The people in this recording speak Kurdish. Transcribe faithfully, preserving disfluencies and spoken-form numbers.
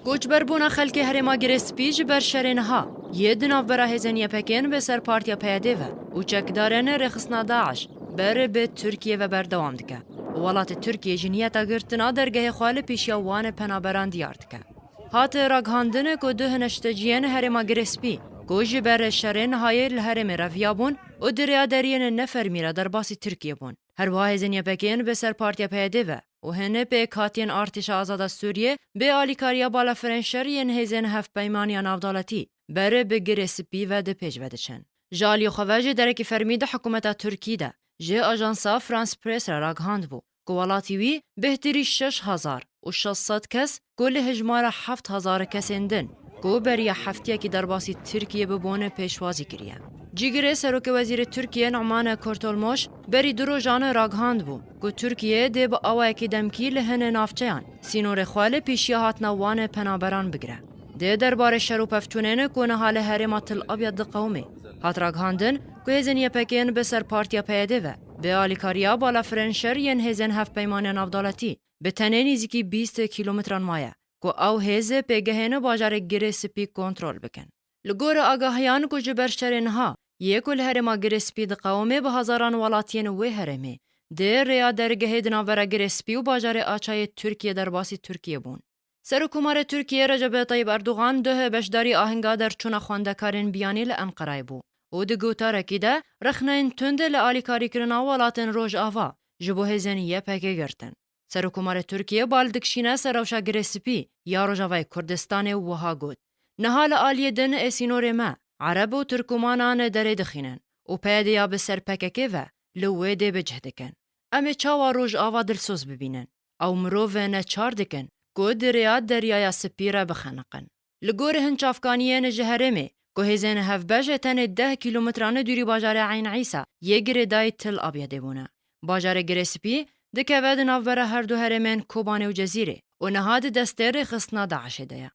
Koçberbûna xelkê herêma Girê Spî ji ber şerê niha yê di navbera hêzên Y P K'ên bi ser Partiya P Y D'ê ve û çekdarên rêxistina DAIŞ ber bi Tirkiyê ve berdewam dike. Welatê Tirkiyê jî niyeta girtina dergehê xwe li pêşiya wan penaberan diyar dike. Hate ragihandin ku du hinişteciyên herêma Girê Spî ku ji ber şerê nihayê li herêmê reviyabûn û di rêya deriyên nefermî re derbasî Tirkiyê bûn. Her wiha hêzên Y P K'ên bi ser Partiya P Y D'ê ve û hin pêkhatiyên Artêşa Azada Sûriyê bê alîkariya balafirên şer yên hêzên hevpeymaniya navdewletî ber bi Girê Spî ve di pêş ve diçin. Ji aliyê xwe ve jêderekî fermî di hikûmeta Tirkî de ji ajansa France Press re ragihandibû ku welatî wî bêhtirî şeş hezar û şeş sed kes ku li hejmara heft hezar kesên din ku beriya heftiyekî derbasî Tirkiyê bibûn pêşwazî kiriye. Cîgirê Serokê Wezîrê Tirkiyê Numan Kurtulmuş berî du rojan ragihandibû ku Tirkiye dê bi awayekî demkî li hin navçeyan sînorê xwe li pêşiya hatina wan penaberan bigire. Di derbarê şer û pevçûnên ku niha li herêma Til Abyad diqewimê, hat ragihandin ku hêzên Y P K'ên bi ser Partiya P Y D'ê ve bi alîkariya balafirên şer yên hêzên hevpeymaniya navdewletî bi tenê nêzîkî bîst kîlometran maye ku ew hêz pêgehên bajarê Girê Spî kontrol bikin. Li gorî agahiyan ku ji ber şerê niha yê ku li herêma Girê Spî diqewimê bi hezaran welatiyên wê herêmê di rêya dergehê di navbera Girê Spî û bajarê Açayê Tirkiyê derbasî Tirkiyê bûn. Serokkomarê Tirkiyê Recep Tayyip Erdogan duh beşdarî ahenga derçûna xwendekarên biyanî li Enqerayê bû û di gotarekî de rexneyên tund li alîkarîkirina welatên Rojava ji bo hêzên Y P G girtin. Serokkomarê Tirkiyê bal dikişîne ser rewşa Girê Spî ya Rojavayê Kurdistanê û wiha got, niha li aliyê din ê sînorê me, Ereb û Tirkomanan derê dixînin û P Y D'ê ya bi ser P K K ve li wê dê bi cih dikin. Em ê çawa Rojava dilsoz bibînin? Ew mirov neçar dikin ku di rêya Deryaya Spî re bixeniqin. Li gorî hin çavkaniyên ji herêmê ku hêzên hevbeş tenê deh kîlometran dûrî bajarê Eyn Îsa yê girêdayî Til Abyadê bûne. Bajarê Girê Spî dikeve di navbera her du herêmên Kobanê û Cezîrê û niha di destê rêxistina DAIŞê de ye.